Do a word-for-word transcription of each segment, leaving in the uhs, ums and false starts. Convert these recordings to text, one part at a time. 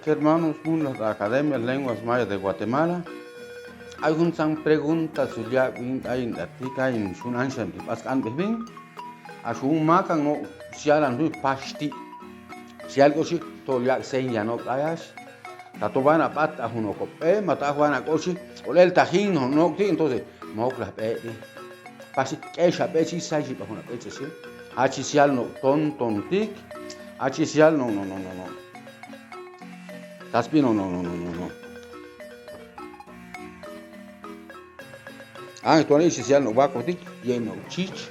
Hermanos, muna la Academia de Lenguas Mayas de Guatemala, ay jun san pregunta suliak bin ay indatik ay inxun anxan di pas kan behbin. Axun makan no sialan jun paxti. Sial koxi toliak seña no tayax. Tato bana pat ajun okopema ta ajun bana koxi olel tajin no no ti entonces mokla pedi. Pasi, k'exa p'e, chi saixi pa juna p'e, chi. Achi sial no, tontontik. Achi sial no, no, no, no, no. Taspi no, no, no, no, no, no. Ah, esto le dice sial no, bakotik, y no, chich.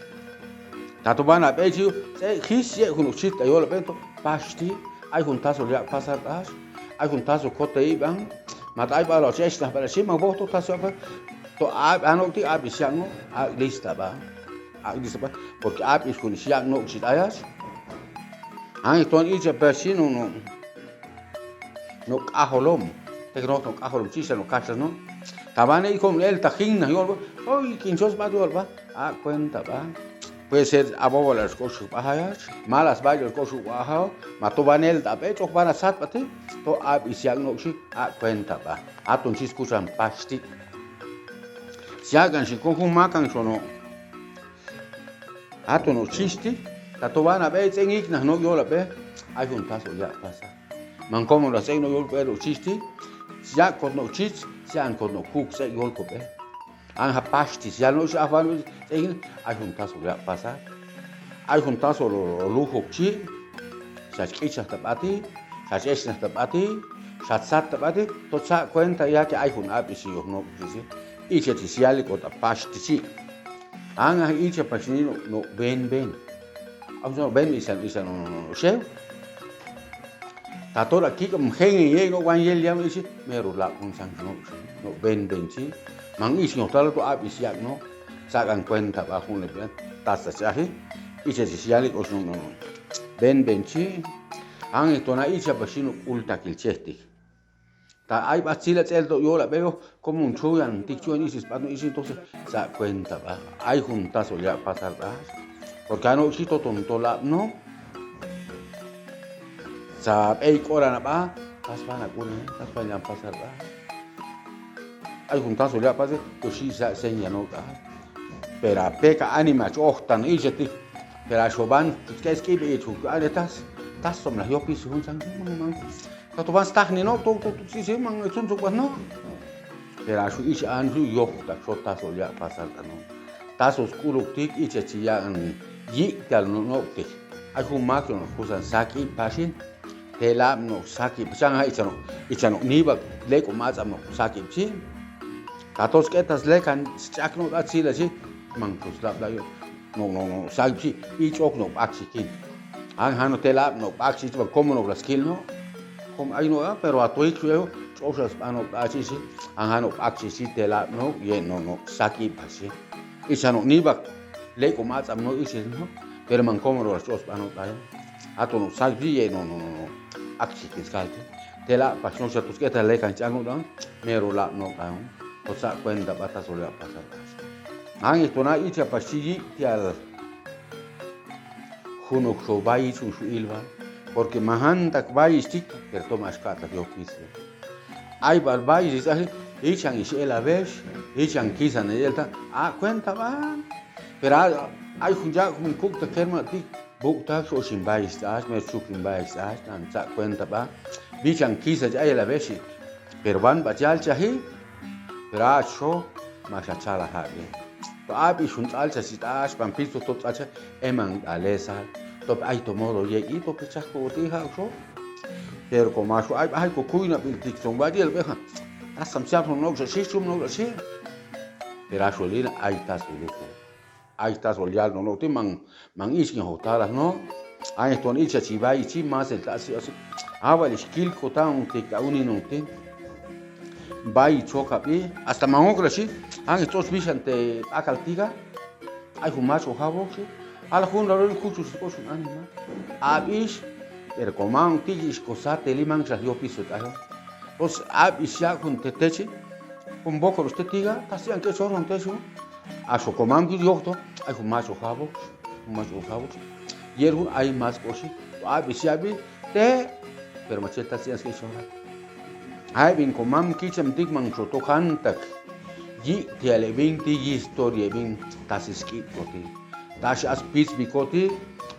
Tato bana p'e, chi, se, jis, ye, jun, chit, ayo, la, pento, paxti. Ay jun taso liak pasar tax, ay jun taso kote iban, mat ay balo chechna para si man boto taso apa, to a ano ti abi siak no, a lista ba, a lista ba, porque abi jun siak no chit ayas. Ay ton icha pa si no no, no kajolom, te no no kajolom chisa no kasas no. Tabane i kom el tajin na yol, oi kinchos ba yol ba, a cuenta ba. Puede ser abobo la xkoxu bajayach, malas bayo xkoxu bajao, mato banel tape, chok bana sat bati, to ab isiak noxi, a cuenta ba. Aton chi escuchan paxti. Siakan xikon jun makan xono. Aton no chisti, tato bana be, tsengik na no yola be, ay jun taso ya pasa. Man como la tseng no yol be no chisti, siak kot no chis, sian kot no kuk tseng yol ko be. Anja paxti, sia noxi afan, tsengin, ay jun taso liak pasar. Ay jun taso lo, lo lujo chi, xa chk'ichaj tabati, xa ch'exnaj tabati, xa tsat tabati, to tsa cuenta ya que ay jun abi si yo no, si, si. Icha chi siali ko ta paxti chi. Anja icha paxti no, no ben ben. Au no ben isan, isan no, no, no, xeu. Tatora kiko mjengen ye no wan yel yam isi mero la kun san no no ben ben chi. Man isi no tala to abi siak no. Sakan cuenta ba jun le ben. Tasa chaji. Icha si siali ko no no no. Ben ben chi. An esto na icha pa si no ulta kil chesti. Ta ay ba sila tsel to yola beo. Como un chuyan, tik chuyan isis, pa no isis, entonces, sa cuenta ba. Ay jun taso liak pasar ba. Porque ano chito tonto lab, no. Sa bey kora na ba, tas ba na kuna, tas ba liak pasar ba. Ay jun taso liak pasar, to si sa seña no ba. Pero peka anima chojtan, isis ti. Pero a shoban, keski be chu, ane tas, tas som la yo piso, jun san, mang, mang. Tato ban stajni no, to, to, to, si, si, man, sun, sun, no. Pero axu ichi an, su, yo, ta, so, taso, ya, pasar, ta, no. Taso, skuluk, tik, icha, chi, ya, an, yi, tal, no, no, tik. Ay, jun, mak, no, kusan, saki, pasin. Tela, no, saki, pasan, ha, icha, no, icha, no, niba, leko, matsa, no, saki, chi. Tato, sketas, lekan, chak, no, atsi, la, chi. Man, kus, la, la, yo. No, no, no, sakipsi, ich'ok no b'aksikin. An jano telab no b'aksisi, como no blaskil, no. Como ay no, ah, pero atuik suyo, ch'oxas b'ano b'aksisi, an jano b'aksisi telab no, ye no, no, sakipasi. Isa no, nibak, leko matsam no, isi, no. Pero man como no las ch'os b'ano b'ayo. Ato no sakipsi, ye no, no, no, no. Aksikin skalti. Telab pas no, sa tusketa lekan ch'ano, no. Mero lab no, b'ano. Otsa cuenta b'ata solea pasar. An esto na icha pa siyi tial junuk so bayichun su ilba, porque majantak bayichtik, pero toma axkata yo kisa. Ay bal bayichtik, ichan ix'el abex, ichan kisan eyelta, a cuenta ba. Pero ay jun ya jun kukta kermatik, buktak so sin bayichtax, me chukin bayichtax, nan sa cuenta ba. Bichan kisa ya el abex, pero ban ba ya el chaji. Pero axo, max achalajabi. To abi xun ts'alcha si t'ax, pampisto to ts'alcha, eman t'alesa, to ay to modo ye, i to pechaj ko ti ja xo. Pero como axo, ay, ay ko kuy na biltik son, ba di el beja. Tasam siam son no, xi, xum no, xi. Pero axo lina, ay tas uluko. Ay tas olial no, no, ti man, Man ichi jotala, no. Ay, ton icha chi bayichi, mas el tasi, asi. Abal iskil kotan te kauni no te. Bayicho kapi, hasta man okla si. An estos bisan te akaltiga. Ay, jun macho jabo si. Ala jun la ro kuchu si kosun anima. Abis, pero koman tigi iskosate liman sa yo piso tayo. Pues abis ya jun te techi. Jun boko los te tiga, tasi an ke soron tesu. Axo koman ki yokto, ay jun macho jabo. Mas ujabux. Yerun ay mas kosi. Abi si abi te Pero macheta sias ke sora. Aibin komam kicham tik mangchoto jantak. Yi tiale bin ti yi historia bin tasisquipoti. Tashi aspis bikoti,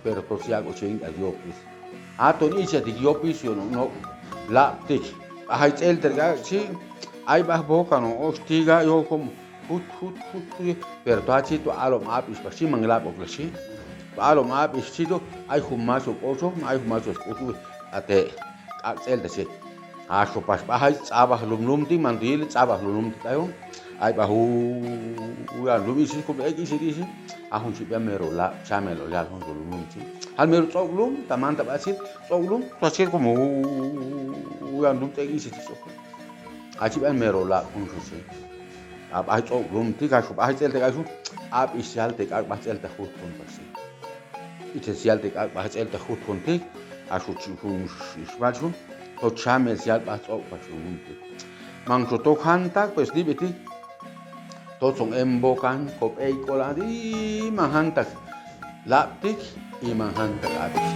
pero tosia ko ching a yopis. Aton icha tik yopis yo no no. Laptik. Ahai tsel terga chi. Ai bah boka no ostiga yo kom. Jut, jut, jut, jut, pero to achi to alom apis paxi manglapok laxi. To alom apis chi to, ai jumaso koso, ai jumaso koso, ate, kak tsel taxi. Aso pax, ba hai tsaba lumlum ti, mantil tsaba lumlum ti tayo. Ai ba hu, hu, ya lum isi, kum ek isi, isi. Ahun si bia mero la, chamelo la, hon lumlum ti. Hal mero tsok lum, tamanta ba si, tsok lum, to achi komo hu, hu, ya lum ek isi, tsok. Achi bia mero la, hon si. Ab, ai tsok lum, ti kaxu, ba hai tsel te kaxu, ab isial te kak ba tsel te jut kon paxi. Iche sial te kak ba tsel te jut kon ti, asu chi jun ismachu, to chame sial ba tsok paxi lum ti. Mangchoto jantak, pues, dibiti, to tsong embokan, kop ei kola, di majantak. Laptik, imajantak laptik.